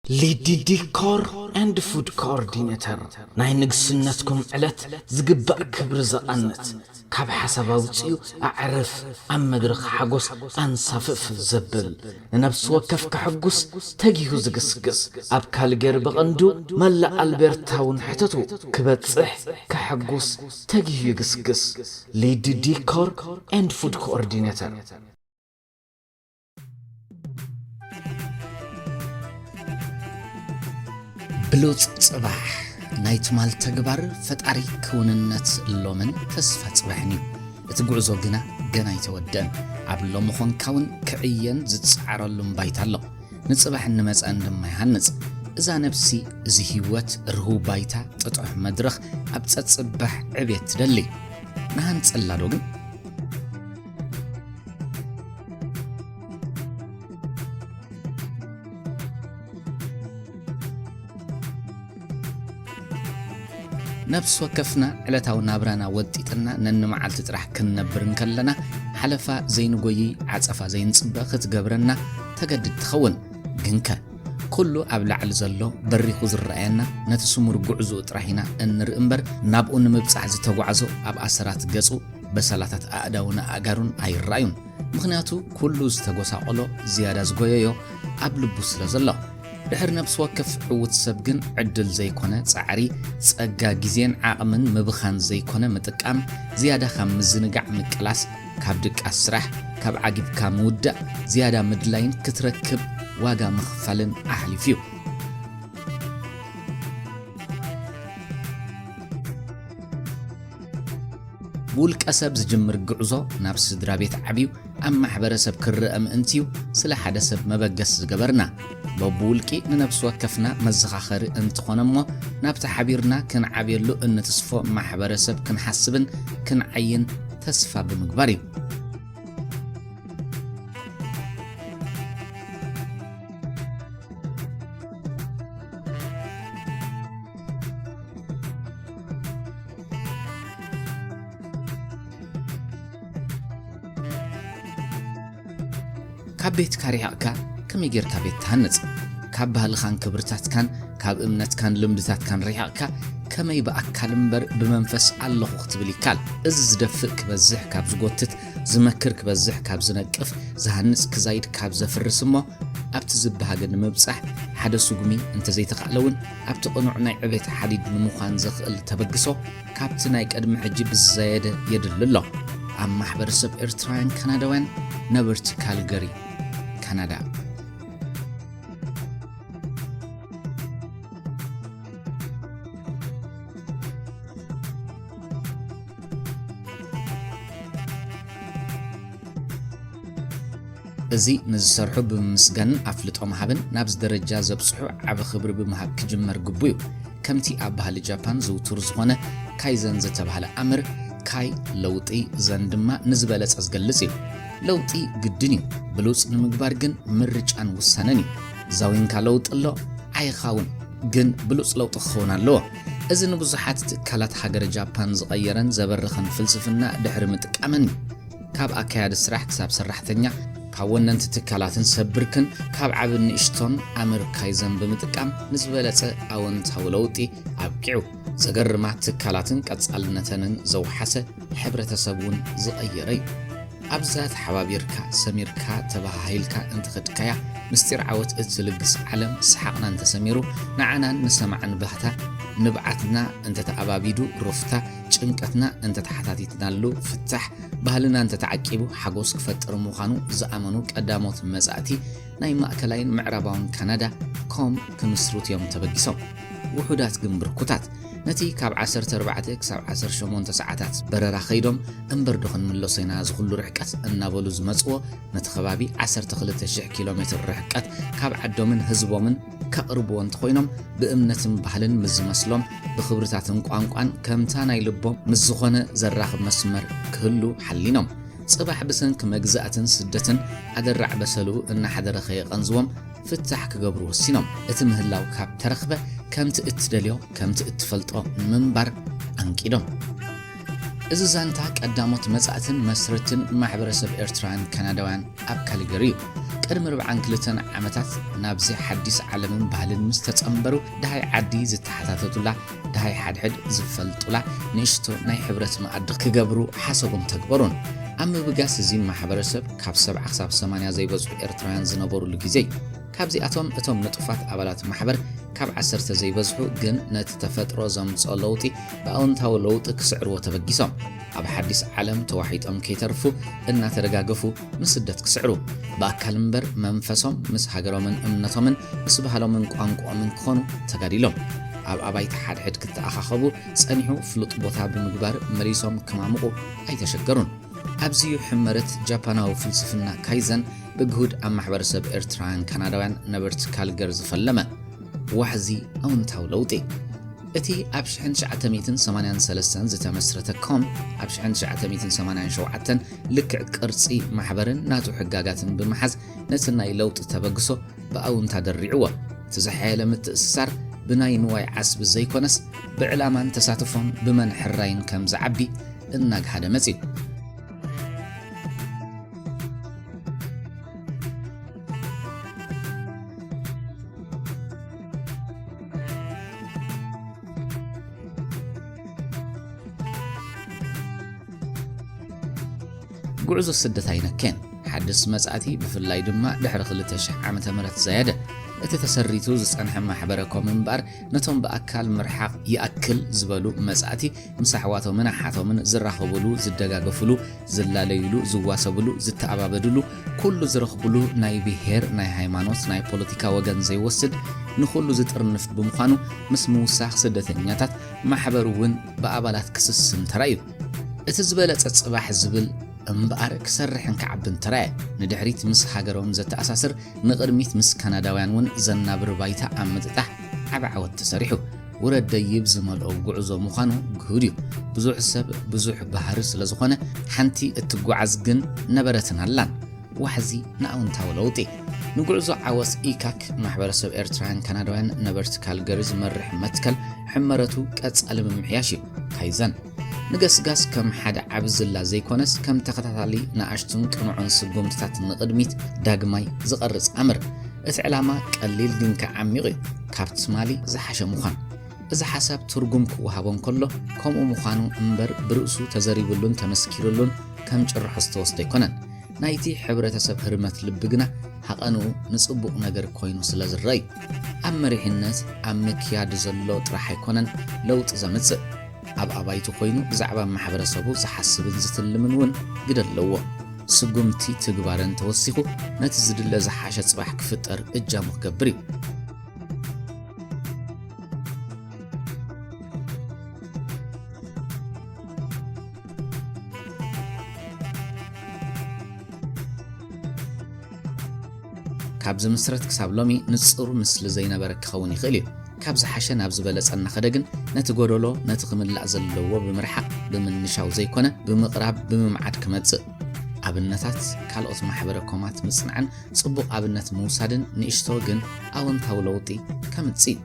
ሊዲ ዲኮር ኤንድ ፉድ ኮኦርዲኔተር፣ ናይ ንግስነትኩም ዕለት ዝግባእ ክብሪ ዘቐንት፣ ካብ ሓሳብ ኣውጺኡ ኣዕርፍ፣ ኣብ መድረኽ ሓጎስ ኣንሳፍፍ ዘብል፣ ንነፍሲ ወከፍ ከሐጉስ ተጊሁ ዝግስግስ፣ ኣብ ካልገሪ ብቐንዱ መላእ ኣልቤርታ እውን ሕተቱ፣ ክበጽሕ ከሐጉስ ተጊሁ ይግስግስ። ሊዲ ዲኮር ኤንድ ፉድ ኮኦርዲኔተር። ብሉጽ ጽባሕ፣ ናይ ትማል ተግባር ፈጣሪ ክውንነት ሎምን ተስፋ ጽባሕን እዩ። እቲ ጉዕዞ ግና ገና ኣይተወደአን። ኣብ ሎሚ ኾንካ እውን ክዕየን ዝጸዓረሉን ባይታ ኣሎ። ንጽባሕን ንመጻእን ድማ ይሃንጽ። እዛ ነብሲ፣ እዚ ህይወት፣ ርሁው ባይታ፣ ጥጡሕ መድረኽ፣ ኣብ ጸጽባሕ ዕቤት ትደሊ። ንሃንጸላ ዶ ግን? ነብሲ ወከፍና ዕለታዊ ናብራና ወጢጥና ነንመዓልቲ ጥራሕ ክንነብር እንከለና፣ ሓለፋ ዘይንጎይይ፣ ዓጸፋ ዘይንጽበ ክትገብረና ተገድድ ትኸውን። ግንከ፣ ኩሉ ኣብ ላዕሊ ዘሎ በሪኹ ዝረኣየና፣ ነቲ ስሙር ጉዕዞኡ ጥራሕ ኢና እንርኢ እምበር፣ ናብኡ ንምብጻሕ ዝተጓዕዞ ኣብ ኣሰራት ገጹ በሰላታት ኣእዳውን ኣእጋሩን ኣይረኣዩን። ምኽንያቱ፣ ኩሉ ዝተጎሳቖሎ፣ ዝያዳ ዝጎየዮ ኣብ ልቡ ስለ ዘሎ። ድሕሪ ነብሲ ወከፍ ዕዉት ሰብ ግን ዕድል ዘይኮነ ጻዕሪ፣ ጸጋ ግዜን ዓቕምን ምብኻን ዘይኮነ ምጥቃም፣ ዝያዳ ካብ ምዝንጋዕ ምቅላስ፣ ካብ ድቃስ ስራሕ፣ ካብ ዓጊብካ ምውዳእ፣ ዝያዳ ምድላይን ክትረክብ ዋጋ ምኽፋልን ኣሕሊፉ እዩ። ብውልቀ ሰብ ዝጅምር ጉዕዞ ናብ ስድራ ቤት ዓብዩ ኣብ ማሕበረሰብ ክረአ ምእንትዩ ስለ ሓደ ሰብ መበገሲ ዝገበርና። በብውልቂ ንነብሲ ወከፍና መዘኻኸሪ እንትኾነ እሞ፣ ናብቲ ሓቢርና ክንዓብየሉ እንትስፎ ማሕበረሰብ ክንሓስብን ክንዓይን ተስፋ ብምግባር እዩ። ካብ ቤትካ ርሒቕካ ከመይ ጌርካ ቤት ትሃንጽ? ካብ ባህልኻን ክብርታትካን ካብ እምነትካን ልምድታትካን ርሒቕካ ከመይ ብኣካል እምበር ብመንፈስ ኣለኹ ክትብል ይካል? እዚ ዝደፍእ ክበዝሕ ካብ ዝጎትት፣ ዝመክር ክበዝሕ ካብ ዝነቅፍ፣ ዝሃንጽ ክዛይድ ካብ ዘፍርስ እሞ፣ ኣብቲ ዝበሃገ ንምብጻሕ ሓደ ስጉሚ እንተዘይተኻእለ እውን፣ ኣብቲ ቅኑዕ ናይ ዕቤት ሓዲድ ንምዃን ዘኽእል ተበግሶ ካብቲ ናይ ቅድሚ ሕጂ ብዝዘየደ የድሊ ኣሎ። ኣብ ማሕበረሰብ ኤርትራውያን ካናዳውያን ነበርቲ ካልገሪ፣ ካናዳ። እዚ ንዝሰርሑ ብምምስጋንን ኣፍልጦ ምሃብን ናብዚ ደረጃ ዘብጽሑ ዓቢ ክብሪ ብምሃብ ክጅመር ግቡእ እዩ። ከምቲ ኣብ ባህሊ ጃፓን ዝውቱር ዝኾነ ካይዘን ዝተባህለ ኣምር፣ ካይ ለውጢ፣ ዘን ድማ ንዝበለጸ ዝገልጽ እዩ። ለውጢ ግድን እዩ፣ ብሉጽ ንምግባር ግን ምርጫን ውሳነን እዩ። ዛዊንካ ለውጢ ኣሎ፣ ኣይኻውን፣ ግን ብሉጽ ለውጢ ክኸውን ኣለዎ። እዚ ንብዙሓት ትካላት ሃገረ ጃፓን ዝቐየረን ዘበረኸን ፍልስፍና ድሕሪ ምጥቃመን እዩ። ካብ ኣካያዲ ስራሕ ክሳብ ሰራሕተኛ፣ ካብ ወነንቲ ትካላትን ሰብ ብርክን፣ ካብ ዓብን ንእሽቶን ኣምር ካይዘን ብምጥቃም ንዝበለጸ ኣወንታዊ ለውጢ ኣብቂዑ። ዘገርማ ትካላትን ቀጻልነተንን ዘውሓሰ፣ ሕብረተሰብ እውን ዝቐየረ እዩ። ኣብዛ ተሓባቢርካ፣ ሰሚርካ፣ ተበሃሂልካ እንትኸድካያ፣ ምስጢር ዓወት እትልግስ ዓለም ሰሓቕና እንተሰሚሩ፣ ንዓናን ንሰማዕን ባህታ፣ ንብዓትና እንተተኣባቢዱ ሩፍታ፣ ጭንቀትና እንተተሓታቲትናሉ ፍታሕ፣ ባህልና እንተተዓቂቡ ሓጎስ ክፈጥር ምዃኑ ዝኣመኑ ቀዳሞት መጻእቲ ናይ ማእከላይን ምዕራባውን ካናዳ ኮም ክምስርቱ እዮም ተበጊሶም። ውሑዳት ግን ብርኩታት። ነቲ ካብ ዓሰርተ ኣርባዕተ ክሳብ ዓሰርተ ሸሞንተ ሰዓታት በረራ ከይዶም፣ እምበር ዶ ክንምለሶ ኢና እዚ ኩሉ ርሕቀት እናበሉ ዝመጽዎ፣ ነቲ ከባቢ ዓሰርተ ክልተ ሽሕ ኪሎ ሜትር ርሕቀት ካብ ዓዶምን ህዝቦምን ከቕርብዎ እንተኾይኖም፣ ብእምነትን ባህልን ምስ ዝመስሎም፣ ብኽብርታትን ቋንቋን ከምታ ናይ ልቦም ምስ ዝኾነ ዘራኽብ መስመር ክህሉ ሓሊኖም፣ ጽባሕ ብሰንኪ መግዛእትን ስደትን ኣደራዕ በሰልኡ እናሓደረ ከየቐንዝዎም ፍታሕ ክገብሩ ወሲኖም። እቲ ምህላው ካብ ተረኽበ፣ ከምቲ እትደልዮ፣ ከምቲ እትፈልጦ ንምንባር ኣንቂዶም። እዚ ዛንታ ቀዳሞት መጻእትን መስረትን ማሕበረሰብ ኤርትራውያን ካናዳውያን ኣብ ካልገሪ እዩ። ቅድሚ ኣርብዓን ክልተን ዓመታት ናብዚ ሓዲስ ዓለምን ባህልን ምስ ተጸንበሩ፣ ደሃይ ዓዲ ዝተሓታተቱላ፣ ደሃይ ሓድሕድ ዝፈልጡላ ንእሽቶ ናይ ሕብረት መኣዲ ክገብሩ ሓሰቦም ተግበሩን። ኣብ ምብጋስ እዚ ማሕበረሰብ ካብ ሰብዓ ክሳብ ሰማንያ ዘይበዝሑ ኤርትራውያን ዝነበሩሉ ግዜ እዩ። ካብዚኣቶም እቶም ንጡፋት ኣባላት ማሕበር ካብ ዓሰርተ ዘይበዝሑ ግን ነቲ ተፈጥሮ ዘምጽኦ ለውጢ ብኣወንታዊ ለውጢ ክስዕርዎ ተበጊሶም። ኣብ ሓዲስ ዓለም ተዋሒጦም ከይተርፉ እናተደጋገፉ ንስደት ክስዕሩ፣ ብኣካል እምበር መንፈሶም ምስ ሃገሮምን እምነቶምን ምስ ባህሎምን ቋንቋኦምን ክኾኑ ተጋዲሎም። ኣብ ኣባይቲ ሓድሕድ ክተኣኻኸቡ ጸኒሑ ፍሉጥ ቦታ ብምግባር መሊሶም ክማምቑ ኣይተሸገሩን። ኣብዚዩ ሕመረት ጃፓናዊ ፍልስፍና ካይዘን ብግሁድ ኣብ ማሕበረሰብ ኤርትራውያን ካናዳውያን ነበርቲ ካልገር ዝፈለመ ዋሕዚ ኣውንታዊ ለውጢ። እቲ ኣብ ሽሕን ትሽዓተ ሚእትን ሰማንያን ሰለስተን ዝተመስረተ ኮም ኣብ ሽሕን ትሽዓተ ሚእትን ሰማንያን ሸውዓተን ልክዕ ቅርጺ ማሕበርን ናቱ ሕጋጋትን ብምሓዝ ነቲ ናይ ለውጢ ተበግሶ ብኣውንታ ደሪዕዎ። እቲ ዝሓየለ ምትእስሳር ብናይ ንዋይ ዓስቢ ዘይኮነስ ብዕላማን ተሳትፎን ብመን ሕራይን ከም ዝዓቢ እናግሃደ መጺኡ። ጉዕዞ ስደት ኣይነከየን። ሓድስ መጻእቲ ብፍላይ ድማ ድሕሪ ክልተ ሽሕ ዓመተ ምህረት ዘየደ እቲ ተሰሪቱ ዝጸንሐ ማሕበረ ኮም እምበኣር ነቶም ብኣካል ምርሓቕ ይኣክል ዝበሉ መጻእቲ ምስ ኣሕዋቶምን ኣሓቶምን ዝራኸቡሉ፣ ዝደጋገፉሉ፣ ዝላለዩሉ፣ ዝዋሰብሉ፣ ዝተኣባበድሉ፣ ኩሉ ዝረኽብሉ ናይ ብሄር፣ ናይ ሃይማኖት፣ ናይ ፖለቲካ ወገን ዘይወስድ ንኹሉ ዝጥርንፍ ብምዃኑ ምስ ምውሳኽ ስደተኛታት ማሕበር እውን ብኣባላት ክስስን ተራእዩ። እቲ ዝበለጸ ጽባሕ ዝብል እምበኣር ክሰርሕን ክዓብን ተራእየ። ንድሕሪት ምስ ሃገሮም ዘተኣሳስር ንቕድሚት ምስ ካናዳውያን እውን ዘናብር ባይታ ኣብ ምጥጣሕ ዓቢ ዓወት ተሰሪሑ። ውረድ ደይብ ዝመልኦ ጉዕዞ ምዃኑ ግሁድ እዩ። ብዙሕ ሰብ ብዙሕ ባህሪ ስለ ዝኾነ ሓንቲ እትጓዓዝ ግን ነበረትን ኣላን። ዋሕዚ ንኣውንታዊ ለውጢ። ንጉዕዞ ዓወት ኢካክ ማሕበረሰብ ኤርትራውያን ካናዳውያን ነበርቲ ካልገሪ ዝመርሕ መትከል ሕመረቱ ቀጻሊ ምምሕያሽ እዩ። ካይዘን ንገስጋስ ከም ሓደ ዓቢ ዝላ ዘይኮነስ ከም ተኸታታሊ ንኣሽቱን ቅኑዕን ስጉምትታት ንቕድሚት ዳግማይ ዝቐርጽ ኣምር። እቲ ዕላማ ቀሊል ግን ከዓሚቕ እዩ። ካብ ትማሊ ዝሓሸ ምዃን። እዚ ሓሳብ ትርጉም ክወሃቦ እንከሎ ከምኡ ምዃኑ እምበር ብርእሱ ተዘሪብሉን ተመስኪርሉን ከም ጭርሖ ዝተወስደ ኣይኮነን። ናይቲ ሕብረተሰብ ህርመት ልቢ ግና ሃቐንኡ ንጽቡቕ ነገር ኮይኑ ስለ ዝረኣዩ። ኣብ መሪሕነት፣ ኣብ ምክያድ ዘሎ ጥራሕ ኣይኮነን ለውጢ ዘምጽእ። ኣብ ኣባይቲ ኮይኑ ብዛዕባ ማሕበረሰቡ ዝሓስብን ዝትልምን እውን ግደ ኣለዎ። ስጉምቲ ትግባረን ተወሲኹ ነቲ ዝድለ ዝሓሸ ጽባሕ ክፍጠር እጃሙ ክገብር እዩ። ካብ ዝምስረት ክሳብ ሎሚ ንጹር ምስሊ ዘይነበረ ክኸውን ይኽእል እዩ። ካብ ዝሓሸ ናብ ዝበለጸ እናኸደ ግን ነቲ ጎደሎ፣ ነቲ ክምላእ ዘለዎ ብምርሓቕ ብምንሻው ዘይኮነ ብምቕራብ ብምምዓድ ክመጽእ። ኣብነታት ካልኦት ማሕበረ ኮማት ምጽናዕን ጽቡቕ ኣብነት ምውሳድን ንእሽቶ ግን ኣወንታዊ ለውጢ ከምጽእ እዩ።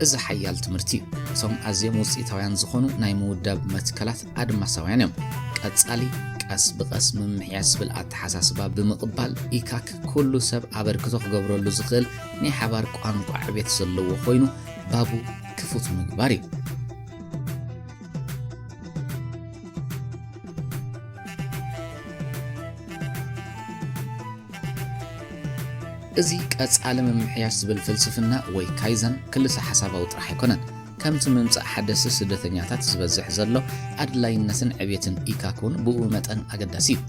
እዚ ሓያል ትምህርቲ እዩ። እቶም ኣዝዮም ውጽኢታውያን ዝኾኑ ናይ ምውዳብ መትከላት ኣድማሳውያን እዮም። ቀጻሊ ቀስ ብቐስ ምምሕያሽ ዝብል ኣተሓሳስባ ብምቕባል ኢካክ ኩሉ ሰብ ኣበርክቶ ክገብረሉ ዝኽእል ናይ ሓባር ቋንቋ ዕቤት ዘለዎ ኮይኑ ባቡ ክፉት ምግባር እዩ። እዚ ቀጻሊ ምምሕያሽ ዝብል ፍልስፍና ወይ ካይዘን ክልሰ ሓሳባዊ ጥራሕ ኣይኮነን። ከምቲ ምምጻእ ሓደስቲ ስደተኛታት ዝበዝሕ ዘሎ ኣድላይነትን ዕቤትን ኢካክ እውን ብኡ መጠን ኣገዳሲ እዩ።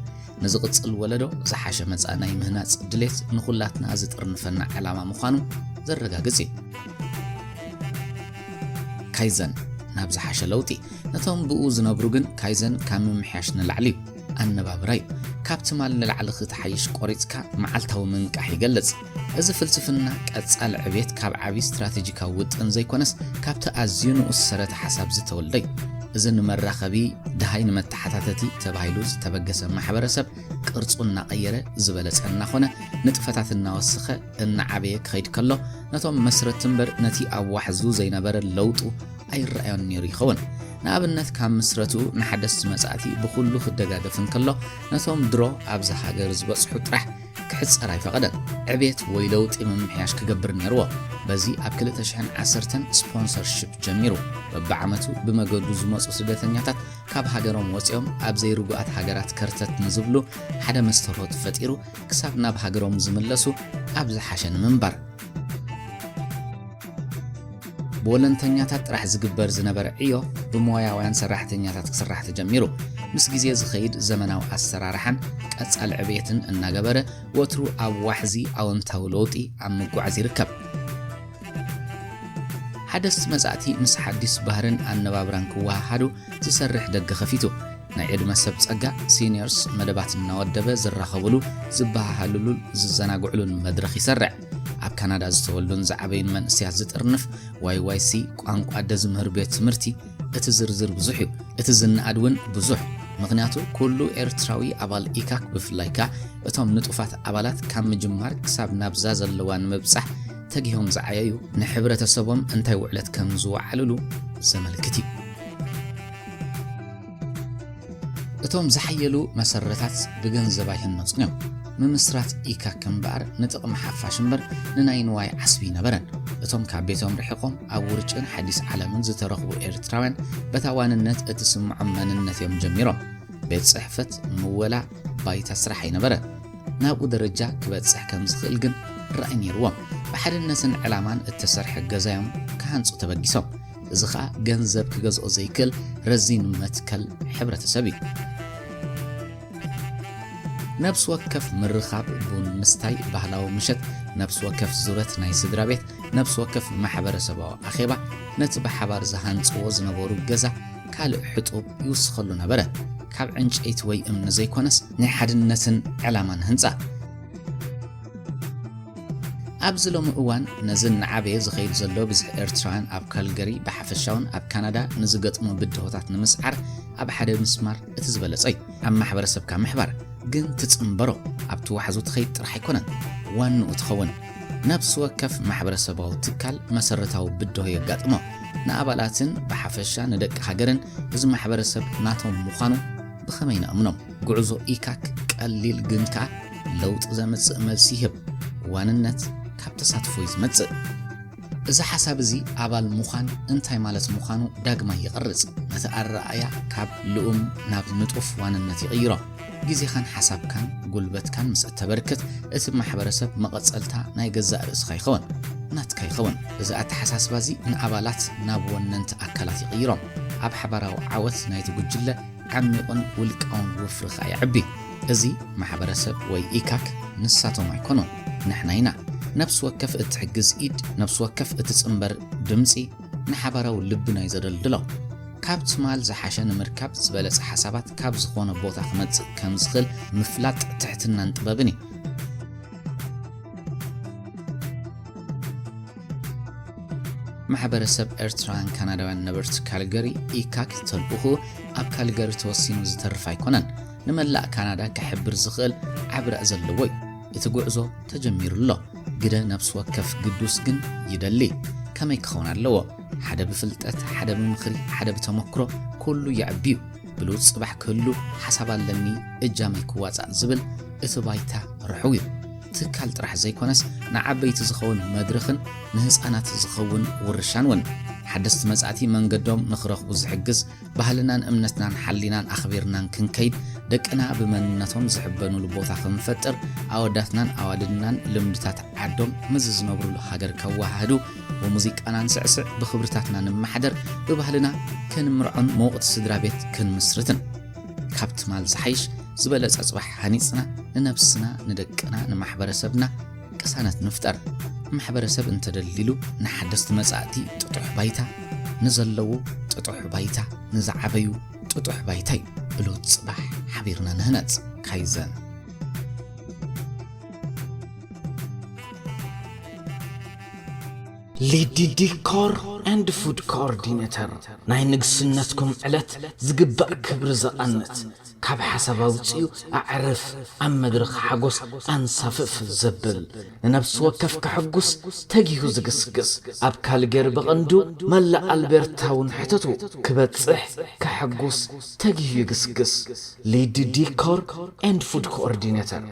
ንዝቕጽል ወለዶ ዝሓሸ መጻኢ ናይ ምህናጽ ድሌት ንኹላትና ዝጥርንፈና ዕላማ ምዃኑ ዘረጋግጽ እዩ። ካይዘን ናብ ዝሓሸ ለውጢ። ነቶም ብኡ ዝነብሩ ግን ካይዘን ካብ ምምሕያሽ ንላዕሊ እዩ። ኣነባብራ እዩ። ካብ ትማል ንላዕሊ ክትሓይሽ ቆሪጽካ መዓልታዊ ምንቃሕ ይገልጽ። እዚ ፍልስፍና ቀጻሊ ዕቤት ካብ ዓቢ ስትራቴጂካዊ ውጥን ዘይኮነስ ካብቲ ኣዝዩ ንኡስ ሰረተ ሓሳብ ዝተወልደ እዩ። እዚ ንመራኸቢ ደሃይ ንመተሓታተቲ ተባሂሉ ዝተበገሰ ማሕበረሰብ ቅርጹ እናቐየረ ዝበለጸ እናኾነ ንጥፈታት እናወሰኸ እናዓበየ ክኸይድ ከሎ ነቶም መስረቲ እምበር ነቲ ኣብ ዋሕዙ ዘይነበረ ለውጡ ኣይረኣዮን ነይሩ ይኸውን። ንኣብነት፣ ካብ ምስረትኡ ንሓደስቲ መጻእቲ ብኹሉ ክደጋገፍ እንከሎ፣ ነቶም ድሮ ኣብዚ ሃገር ዝበጽሑ ጥራሕ ክሕጸር ኣይፈቐደን። ዕቤት ወይ ለውጢ ምምሕያሽ ክገብር ነይርዎ። በዚ ኣብ ክልተ ሽሕን ዓሰርተን ስፖንሰርሺፕ ጀሚሩ። በብዓመቱ ብመገዱ ዝመጹ ስደተኛታት ካብ ሃገሮም ወጺኦም ኣብ ዘይርጉኣት ሃገራት ከርተት ንዝብሉ ሓደ መስተርሆት ፈጢሩ፣ ክሳብ ናብ ሃገሮም ዝምለሱ ኣብ ዝሓሸ ንምንባር። ብወለንተኛታት ጥራሕ ዝግበር ዝነበረ ዕዮ ብሞያውያን ሰራሕተኛታት ክስራሕ ተጀሚሩ። ምስ ግዜ ዝኸይድ ዘመናዊ ኣሰራርሓን ቀጻሊ ዕብየትን እናገበረ፣ ወትሩ ኣብ ዋሕዚ ኣወንታዊ ለውጢ ኣብ ምጉዓዝ ይርከብ። ሓደስቲ መጻእቲ ምስ ሓዲስ ባህርን ኣነባብራን ክወሃሃዱ ዝሰርሕ ደገ ከፊቱ። ናይ ዕድመ ሰብ ጸጋ፣ ሲኒየርስ፣ መደባት እናወደበ ዝራኸብሉ፣ ዝበሃሃልሉን ዝዘናግዕሉን መድረኽ ይሰርዕ። ኣብ ካናዳ ዝተወልዱን ዝዓበዩን መንእሰያት ዝጥርንፍ ዋይ ዋይ ሲ ቋንቋ ኣደ ዝምህር ቤት ትምህርቲ፣ እቲ ዝርዝር ብዙሕ እዩ። እቲ ዝነኣድ እውን ብዙሕ። ምኽንያቱ ኩሉ ኤርትራዊ ኣባል ኢካክ፣ ብፍላይ ከኣ እቶም ንጡፋት ኣባላት፣ ካብ ምጅማር ክሳብ ናብዛ ዘለዋ ንምብጻሕ ተጊሆም ዝዓየዩ፣ ንሕብረተሰቦም እንታይ ውዕለት ከም ዝወዓሉሉ ዘመልክት እዩ። እቶም ዝሓየሉ መሰረታት ብገንዘብ ኣይህነጹን እዮም። ምምስራት ኢካክ እምበኣር ንጥቕሚ ሓፋሽ እምበር ንናይ ንዋይ ዓስቢ ኣይነበረን። እቶም ካብ ቤቶም ርሒቖም ኣብ ውርጭን ሓዲስ ዓለምን ዝተረኽቡ ኤርትራውያን፣ በታ ዋንነት እትስምዖም መንነት እዮም ጀሚሮም። ቤት ጽሕፈት፣ ምወላ፣ ባይታ ስራሕ ኣይነበረን። ናብኡ ደረጃ ክበጽሕ ከም ዝኽእል ግን ራእይ ነይርዎም። ብሓድነትን ዕላማን እተሰርሐ ገዛ እዮም ክሃንጹ ተበጊሶም። እዚ ኸኣ ገንዘብ ክገዝኦ ዘይክእል ረዚን መትከል ሕብረተሰብ እዩ። ነብሲ ወከፍ ምርኻብ፣ ቡን ምስታይ፣ ባህላዊ ምሸት፣ ነብሲ ወከፍ ዙረት ናይ ስድራ ቤት፣ ነብሲ ወከፍ ማሕበረሰባዊ ኣኼባ፣ ነቲ ብሓባር ዝሃንጽዎ ዝነበሩ ገዛ ካልእ ሕጡብ ይውስኸሉ ነበረ። ካብ ዕንጨይቲ ወይ እምኒ ዘይኮነስ፣ ናይ ሓድነትን ዕላማን ህንጻ። ኣብዚ ሎሚ እዋን፣ ነዚ እናዓበየ ዝኸይድ ዘሎ ብዝሒ ኤርትራውያን ኣብ ካልገሪ ብሓፈሻውን ኣብ ካናዳ ንዝገጥሙ ብድሆታት ንምስዓር ኣብ ሓደ ምስማር እቲ ዝበለጸ እዩ። ኣብ ማሕበረሰብካ ምሕባር ግን ትጽንበሮ፣ ኣብቲ ዋሕዙ ትኸይድ ጥራሕ ኣይኮነን ዋንኡ ትኸውን። ነብሲ ወከፍ ማሕበረሰባዊ ትካል መሰረታዊ ብድሆ የጋጥሞ። ንኣባላትን ብሓፈሻ ንደቂ ሃገርን እዚ ማሕበረሰብ ናቶም ምዃኑ ብኸመይ ነእምኖም? ጉዕዞ ኢካክ ቀሊል ግን ከኣ ለውጢ ዘምጽእ መልሲ ይህብ። ዋንነት ካብ ተሳትፎ እዩ ዝመጽእ። እዚ ሓሳብ እዚ ኣባል ምዃን እንታይ ማለት ምዃኑ ዳግማይ ይቐርጽ። ነቲ ኣረኣእያ ካብ ልኡም ናብ ንጡፍ ዋንነት ይቕይሮ። ግዜኻን ሓሳብካን ጉልበትካን ምስ እተበርክት፣ እቲ ማሕበረሰብ መቐጸልታ ናይ ገዛእ ርእስኻ ይኸውን፣ ናትካ ይኸውን። እዚ ኣተሓሳስባ እዚ ንኣባላት ናብ ወነንቲ ኣካላት ይቕይሮም። ኣብ ሓባራዊ ዓወት ናይቲ ጉጅለ ዓሚቑን ውልቃውን ወፍሪ ኸኣ የዕቢ። እዚ ማሕበረሰብ ወይ ኢካክ ንሳቶም ኣይኮኑን፣ ንሕና ኢና። ነፍሲ ወከፍ እትሕግዝ ኢድ፣ ነፍሲ ወከፍ እትጽንበር ድምጺ ንሓባራዊ ልብና እዩ ዘደልድሎ። ካብ ትማል ዝሓሸ ንምርካብ ዝበለጸ ሓሳባት ካብ ዝኾነ ቦታ ክመጽእ ከም ዝኽእል ምፍላጥ ትሕትናን ጥበብን እዩ። ማሕበረሰብ ኤርትራውያን ካናዳውያን ነበርቲ ካልገሪ፣ ኢካክ፣ ተልእኾኡ ኣብ ካልገሪ ተወሲኑ ዝተርፍ ኣይኮነን። ንመላእ ካናዳ ክሕብር ዝኽእል ዓቢ ራኢ ዘለዎ እዩ። እቲ ጉዕዞ ተጀሚሩ ኣሎ። ግደ ነፍሲ ወከፍ ግዱስ ግን ይደሊ። ከመይ ክኸውን ኣለዎ? ሓደ ብፍልጠት፣ ሓደ ብምኽሪ፣ ሓደ ብተመክሮ፣ ኩሉ የዕቢ እዩ። ብሉጽ ጽባሕ ክህሉ ሓሳብ ኣለኒ፣ እጃመይ ክዋጻእ ዝብል እቲ ባይታ ርሑው እዩ። ትካል ጥራሕ ዘይኮነስ፣ ንዓበይቲ ዝኸውን መድረኽን ንህጻናት ዝኸውን ውርሻን እውን። ሓደስቲ መጻእቲ መንገዶም ንኽረኽቡ ዝሕግዝ፣ ባህልናን እምነትናን ሓሊናን ኣኽቢርናን ክንከይድ፣ ደቅና ብመንነቶም ዝሕበኑሉ ቦታ ክንፈጥር፣ ኣወዳትናን ኣዋልድናን ልምድታት ዓዶም ምስዚ ዝነብሩሉ ሃገር ከወሃህዱ፣ ብሙዚቃና ንስዕስዕ፣ ብኽብርታትና ንመሓደር፣ ብባህልና ክንምርዖን መወቕቲ ስድራ ቤት ክንምስርትን። ካብ ትማል ዝሓይሽ ዝበለጸ ጽባሕ ሃኒጽና፣ ንነብስና፣ ንደቅና፣ ንማሕበረሰብና ቅሳነት ንፍጠር። ማሕበረሰብ እንተደልዲሉ፣ ንሓደስቲ መጻእቲ ጥጡሕ ባይታ፣ ንዘለዉ ጥጡሕ ባይታ፣ ንዝዓበዩ ጥጡሕ ባይታ እዩ። ብሉጽ ጽባሕ ሓቢርና ንህነጽ። ካይዘን። ሊዲ ዲኮር ኤንድ ፉድ ኮኦርዲኔተር፣ ናይ ንግስነትኩም ዕለት ዝግባእ ክብሪ ዘቐንት፣ ካብ ሓሳብ ኣውፅኡ ኣዕርፍ፣ ኣብ መድረኽ ሓጎስ ኣንሳፍፍ ዘብል፣ ንነብሲ ወከፍ ከሐጉስ ተጊሁ ዝግስግስ፣ ኣብ ካልገሪ ብቐንዱ መላእ ኣልቤርታ እውን ሕተቱ፣ ክበፅሕ ከሐጉስ ተጊሁ ይግስግስ። ሊዲ ዲኮር ኤንድ ፉድ ኮኦርዲኔተር።